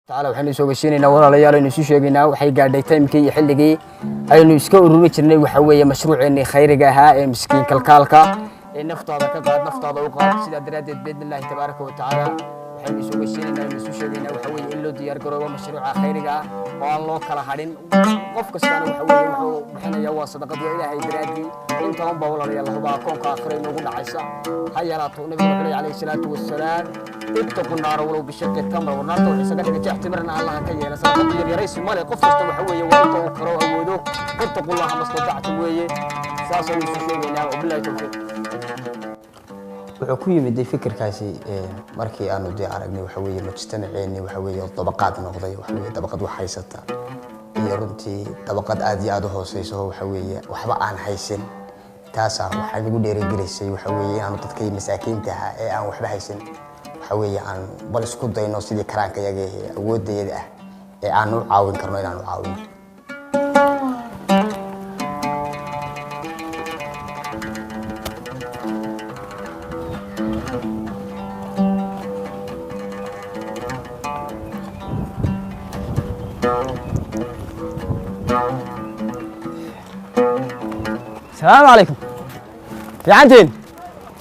Tacaala, waxaynu soo gashinaynaa, walaalayaal, aynu isu sheegaynaa, waxay gaadhay timekii iyo xilligii aynu iska ururi jirnay, waxa weeye mashruuceennii khayriga ahaa ee miskiin kalkaalka ee naftaada ka qaad, naftaada u qaad. Sidaa daraaddeed, biidni Illaahi tabaaraka wa tacaala, waxaynu isu gashinaynaa, aynu isu sheegaynaa, waxa weeye in loo diyaar garoobo mashruuca khayriga ah oo aan loo kala hadhin. Qof kastaana waxa weeye wuxuu bixinaya waa sadaqad, waa Ilaahay daraaddii. Inta unbaa, walaalayaal, hubaa akoonka aakhira inoogu dhacaysa, ha yaraato. Nabigu wuxuu leeyahay calayhi salaatu wasalaam: "Ittaqu naara walow bishiqi tamra." War naarta wuxuu isaga dhigay jeex timirna Allaha ka yeela. Sadaqadu yaryaraysi male, qof kasta waxa weeye waa inta uu karo awoodo. "Fattaqu Llaha mastatactum" weeye. Saasaynu isu sheegaynaa. Wabillahi tawfiiq. Wuxuu ku yimid fikirkaasi markii aanu dee aragnay, waxa weeye, mujtamaceeni waxa weeye dabaqaad noqday, waxa weeye dabaqad wax haysata iyo runtii dabaqad aad iyo aad u hooseyso, waxa weeye waxba aan haysan. Taasaa waxay nagu dhiirigelisay, waxa weeye, inaanu dadkii masaakiinta ahaa ee aan waxba haysan, waxa weeye, aan bal isku dayno sidii karaanka yaga ee awoodayada ah ee aan u caawin karno inaanu caawino. Asalaamu calaykum. Fiicantiin?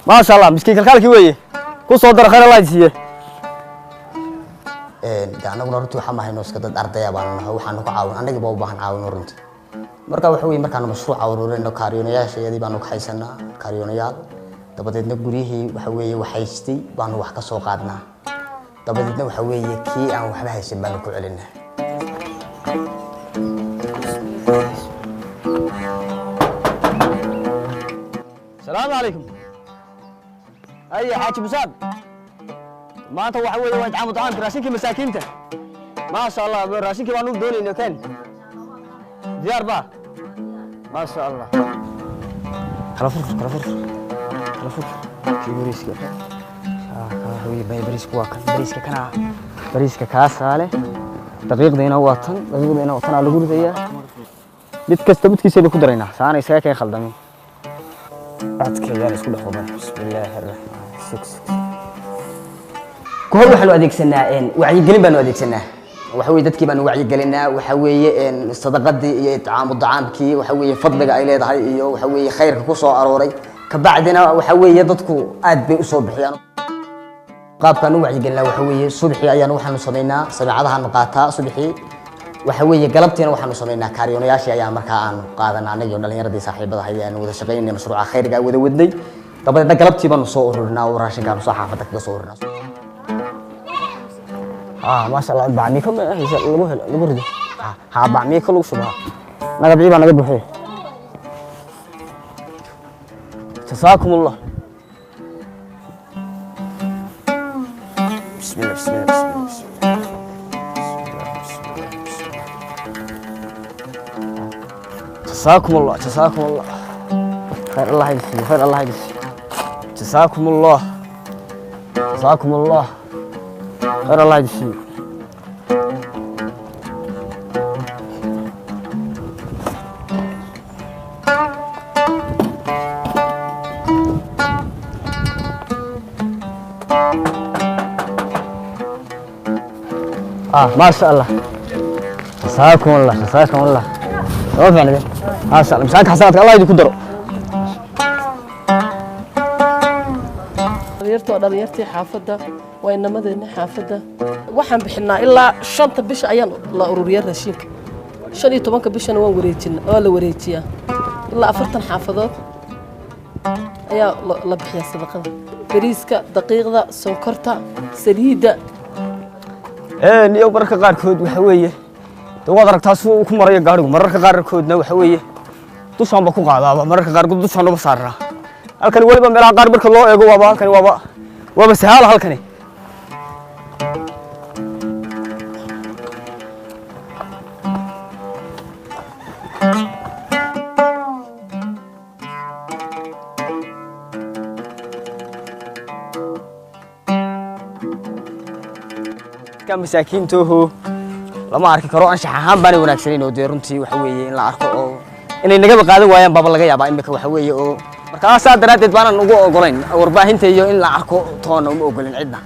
Maasha Allah. Miskiin kalkaalkii weeye, ku soo dara, khayr Allah siiye. De annaguna runtii waxaa mahayno, iska dad ardaya baanu nahay. Waxaanu ka caawin annagii baa u baahan caawino runtii. Marka waxa weye markaanu mashruuca ururinno, kaariyoonayaasha iyadii baanu ka haysanaa kaariyoonayaal. Dabadeedna guryihii, waxa weeye, wax haystay baanu wax ka soo qaadnaa. Dabadeedna, waxa weeye, kii aan waxba haysan baanu ku celinaa. Asalaamu calaykum. Aya Xaaji Musaab, maanta waxa weeye waa itcaamu tacaamka, raashinkii masaakiinta. Maasha Allah, raashinkii baanu doonayna ken diyaar ba. Maasha Allah. Kala furfur, kala furfur, kala furfur. Kii bariiska waxa weeye bariisku waa kan, bariiska kana, bariiska kaasaa leh. Daqiiqdiina waa tan, daqiiqdiina waa tanaa lagu ridayaa. Mid kasta midkiisaynu ku daraynaa saana isaga kay khaldamin. Codka ayaan isku dhex wadan. Bismillaahi araxmaan six six. Kahor waxaanu adeegsanaa wacyigelin baanu adeegsanaa. Waxa weye dadkii baanu wacyigelinaa, waxa weeye sadaqadii iyo itcaamu dacaamkii, waxa weeye fadliga ay leedahay iyo, waxa weeye, khayrka ku soo arooray. Kabacdina, waxa weeye, dadku aad bay usoo bixiyaan. Qaabkaan u wacyigelinaa, waxa weeye, subaxii ayaanu waxaanu samaynaa sameecadahaanu qaataa subaxii. Waxa weeye galabtiina waxaanu samaynaa kaariyoonayaashii ayaa markaa aanu qaadanaa, anagii oo dhalinyaradii saaxiibada ahay aanu wada shaqaynay, mashruuca khayriga wada wadnay. Dabadeedna galabtii baanu soo ururinaa oo raashinkaanu soo xaafadda kaga soo ururinaa. Maasha Allah. Bacmiiko ma haysa lagu helo lagu rido? Ha, bacmiiko lagu shubo. Naga bixi baa naga buuxiye. Jasaakum Allah. Bismillah, bismillah, bismillah, bismillah, bismillah, bismillah. Jasaakum Allah, jasaakum Allah. Khayr Allah idin siiyo, khayr Allah idin siiyo. Jasaakum Allah, jasaakum Allah, khayr Allah idin siiyo. Maasha Allah. Jasaakum Allah, jasaakum Allah. Soo fiicnade. Maasha Allah. Misaanka xasanaadka Allah idinku daro. Dhalinyarta waa dhalinyartii xaafadda, waa inamadeena xaafadda. Waxaan bixinaa ilaa 5-ta bisha ayaan la ururiyaa raashinka. 15-ka bishana waan wareejina, waa la wareejiyaa. Ilaa 40 xaafadood ayaa la bixiyaa sadaqada: bariiska, daqiiqda, sonkorta, saliidda. Iyo mararka qaarkood, waxa weeye, de waad aragtaa si uu ku marayo gaarigu. Mararka qaarkoodna, waxa weeye, dushaanba ku qaadaaba, mararka qaarkood dushaan uba saaraa. Halkani weliba meelaha qaar marka loo eego waaba halkani waaba sahaala halkani. Dadka masaakiintooho lama arki karo, anshax ahaan baanay wanaagsanayn oo dee runtii, waxa weeye, in la arko oo inay nagaba qaadan waayaan baaba laga yaabaa imika, waxa weeye. Oo markaa saa daraaddeed baanan ugu ogolayn warbaahinta iyo in la arko toona uma ogolin cidna.